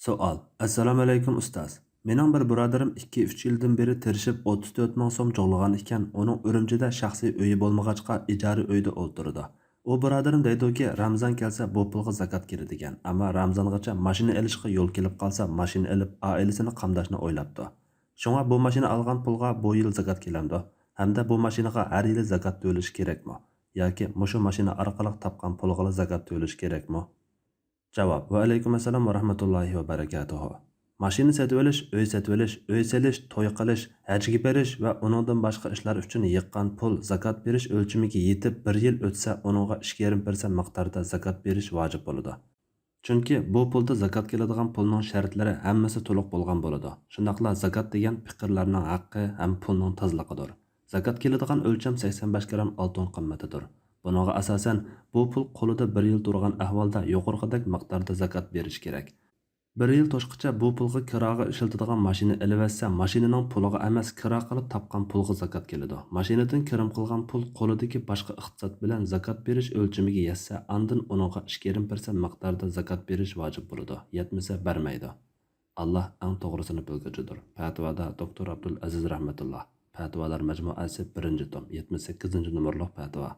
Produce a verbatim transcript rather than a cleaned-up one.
سوئال. ئەسسالامۇئەلەيكۇم ئۇستاز. مېنىڭ بىر بۇرادىرىم ئىككى ئۈچ يىلدىن بېرى تىرىشىپ ئوتتۇز تۆت مىڭ سوم جۇغلىغان ئىكەن، ئۇنىڭ ئۈرۈمچىدە شەخسىي ئۆيى بولمىغاچقا ئىجارە ئۆيدە ئولتۇرىدۇ. ئۇ بۇرادىرىم دەيدۇكى، رامىزان كەلسە بۇ پۇلغا زاكات كېلىدىكەن، ئەمما رامىزانغىچە ماشىنا ئېلىشقا يول كېلىپ قالسا ماشىنا ئېلىپ ئائىلىسىنى قامداشنى ئويلاپتۇ. شۇڭا بۇ ماشىنا ئالغان پۇلغا بۇ يىل زاكات كېلەمدۇ؟ ھەمدە بۇ ماشىنىغا ھەر يىلى زاكات تۆلىشى كېرەكمۇ؟ ياكى مۇشۇ ماشىنا ئارقىلىق تاپقان پۇلغىلا زاكات تۆلىشى كېرەكمۇ؟ جاۋاب. ۋەئەلەيكۇم ئەسسالام ۋەرەھمەتۇللاھى ۋەبەرىكاتۇھۇ. ماشىنا سېتىۋېلىش، ئۆي سېتىۋېلىش، ئۆي سېلىش، توي قىلىش، ھەجگە بېرىش ۋە ئۇنىڭدىن باشقا ئىشلار ئۈچۈن يىغقان پۇل زاكات بېرىش ئۆلچىمىگە يېتىپ بىر يىل ئۆتسە ئۇنىڭغا ئىككى يېرىم پىرسەنت مىقداردا زاكات بېرىش ۋاجىپ بولىدۇ. چۈنكى بۇ پۇلدا زاكات كېلىدىغان پۇلنىڭ شەرتلىرى ھەممىسى تولۇق بولغان بولىدۇ. شۇنداقلا زاكات دېگەن پېقىرلارنىڭ ھەققى ھەم پۇلنىڭ تازىلىقىدۇر. زاكات كېلىدىغان ئۆلچەم سەكسەن بەش گرام ئالتۇن قىممىتىدۇر. بۇنىڭغا ئاساسەن، بۇ پۇل قولىدا بىر يىل تۇرغان ئەھۋالدا يۇقىرىقىدەك مىقداردا زاكات بېرىش كېرەك. بىر يىل توشقىچە بۇ پۇلغا كىراغا ئىشلىتىدىغان ماشىنا ئېلىۋەتسە، ماشىنىنىڭ پۇلىغا ئەمەس، كىرا قىلىپ تاپقان پۇلغا زاكات كېلىدۇ. ماشىنىدىن كىرىم قىلغان پۇل قولىدىكى باشقا ئىقتىساد بىلەن زاكات بېرىش ئۆلچىمىگە يەتسە، ئاندىن ئۇنىڭغا ئىككى يېرىم پىرسەنت مىقداردا زاكات بېرىش ۋاجىپ بولىدۇ. يەتمىسە، بەرمەيدۇ. ئاللا ئەڭ توغرىسىنى بىلگۈچىدۇر. پەتىۋادا دوكتور ئابدۇل ئەزىز رەھمەتۇللا. پەتىۋالار مەجمۇئەسى، بىرىنچى توم، يەتمىش سەككىزىنچى نومۇرلۇق پەتىۋا.